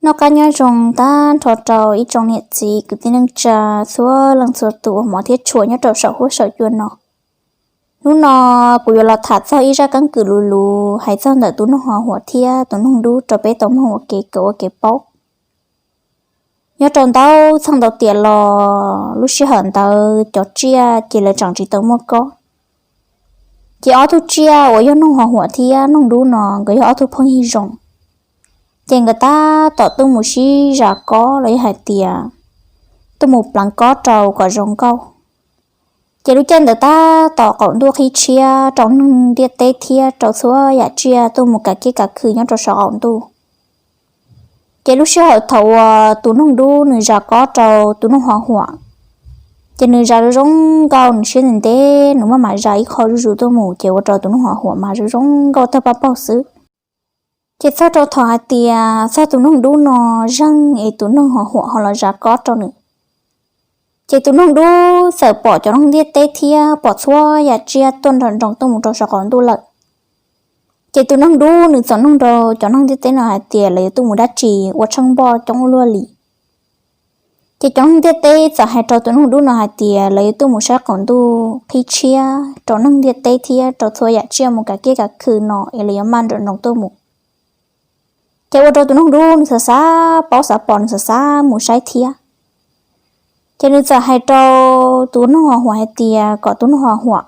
Noj qab nyob zoo tag nrho rau ib tsoom niam txiv kwv tij neej tsa txhua leej txhua tus uas hmov thiab tshua nyob rau saum huab saum cua no. Hnub no kuv yuav los tham txog ib zaj keeb kwm luv luv hais txog ntawm tus noog ho huam thiab tus noog dub rau peb tau mloog ua kev kawm ua kev paub. Nyob rau ntau txheej ntau tiam los lub sij hawm ntawd cov tsiaj ces lawv tseem tsis tau muaj kob. Ces ob tug tsiaj uas yog noog ho huam thiab noog dub no nkawd yog ob tug phooj ywg zoo. Ces nkawd tab tom tuaj mus sib zam kob los yog hais tias tuaj mus pleev kob rau kom zoo nkauj. Ces lub caij ntawd tab tom qaum ntuj qhib tshiab rau neeg ntiaj teb thiab rau txhua yam tsiaj tuaj mus kav kiab kav khw nyob rau saum qaum ntuj. Ces lub sij hawm thaum uas tus noog dub nws zam kob rau tus noog ho huam, ces nws zam zoo nkauj, nws siab ntev ntev, nws maj mam zam ib qho zuj zus tuaj mus ces ua rau tus noog ho huam mas zoo zoo nkauj tawg paj paug xwb. Ces txog rau thaum hais tias txog tus noog dub no zeeg es tus noog ho huam ho los zam kob rau nws, ces tus noog dub txawm pom cov neeg ntiaj teb thiab pom txhua yam tsiaj tuaj nroos nroos tuaj mus rau saum qaum ntuj lawm. Ces tus noog dub nws txawm noog rau cov neeg ntiaj teb no hais tias lawv yuav tuaj mus dab tsi ua tsheej npoj coob ua luaj li. Ces cov neeg ntiaj teb txawm hais rau tus noog dub no hais tias lawv yuav tuaj mus saib qaum ntuj qhib tshiab rau neeg ntiaj teb thiab rau txhua yam tsiaj mus kav kiab kav khw no es lawv yuav maj nroos nroos tuaj mus. Ces ua rau tus noog dub nws xav xav paub xav pom, nws xav xav mus saib thiab. Ces nws txawm hais rau tus noog ho huam hais tias kom tus noog ho huam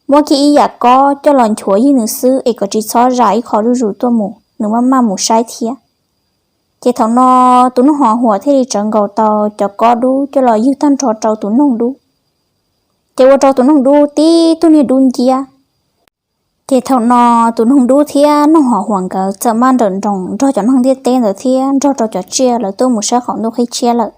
muab kiag ib yam kob coj los nchuav ywg nws xwb es kom tsis txhob zam ib qho zuj zus tuaj mus, nws maj maj mus saib thiab. Ces thaum no tus noog ho huam thiaj li tsawv nkaus tau cov kob dub coj los ywg tag nrho rau tus noog dub. Ces ua rau tus noog dub tib tug niag dub nciab. Ces thaum no tus noog dub thiab noog ho huam nkawd txawm maj nroos nroos nrog cov neeg ntiaj teb ntawd thiab nrog rau cov tsiaj lawv tuaj mus saib qaum ntuj qhib tshiab lawm.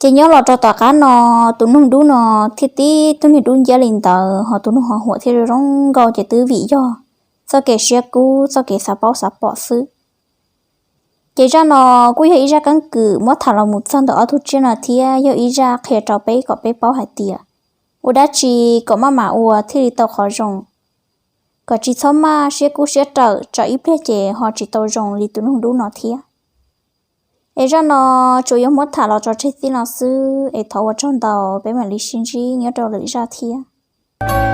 Ces nyob los rau tom qab no, tus noog dub no thiaj tib tug niag dub nciab li ntawd, ho tus noog ho huam thiaj zoo zoo nkauj, ces twb vim yog txoj kev siab kub, txoj kev xav paub xav pom xwb. Ces zaj no kuj yog ib zaj keeb kwm muab tham los mus txog ntawm ob tug tsiaj no thiab yog ib zaj qhia rau peb kom peb paub hais tias ua dab tsi kom maj mam ua thiaj li tau qhov zoo, kom tsis txhob maj siab kub siab rawm tsam ib pliag ces ho tsis tau zoo li tus noog dub no thiab. Es zaj no tsuas yog muab tham los tso tseg txij no xwb, es thov ua tsaug ntau, peb mam li sib ntsib nyob rau lwm zaj thiab.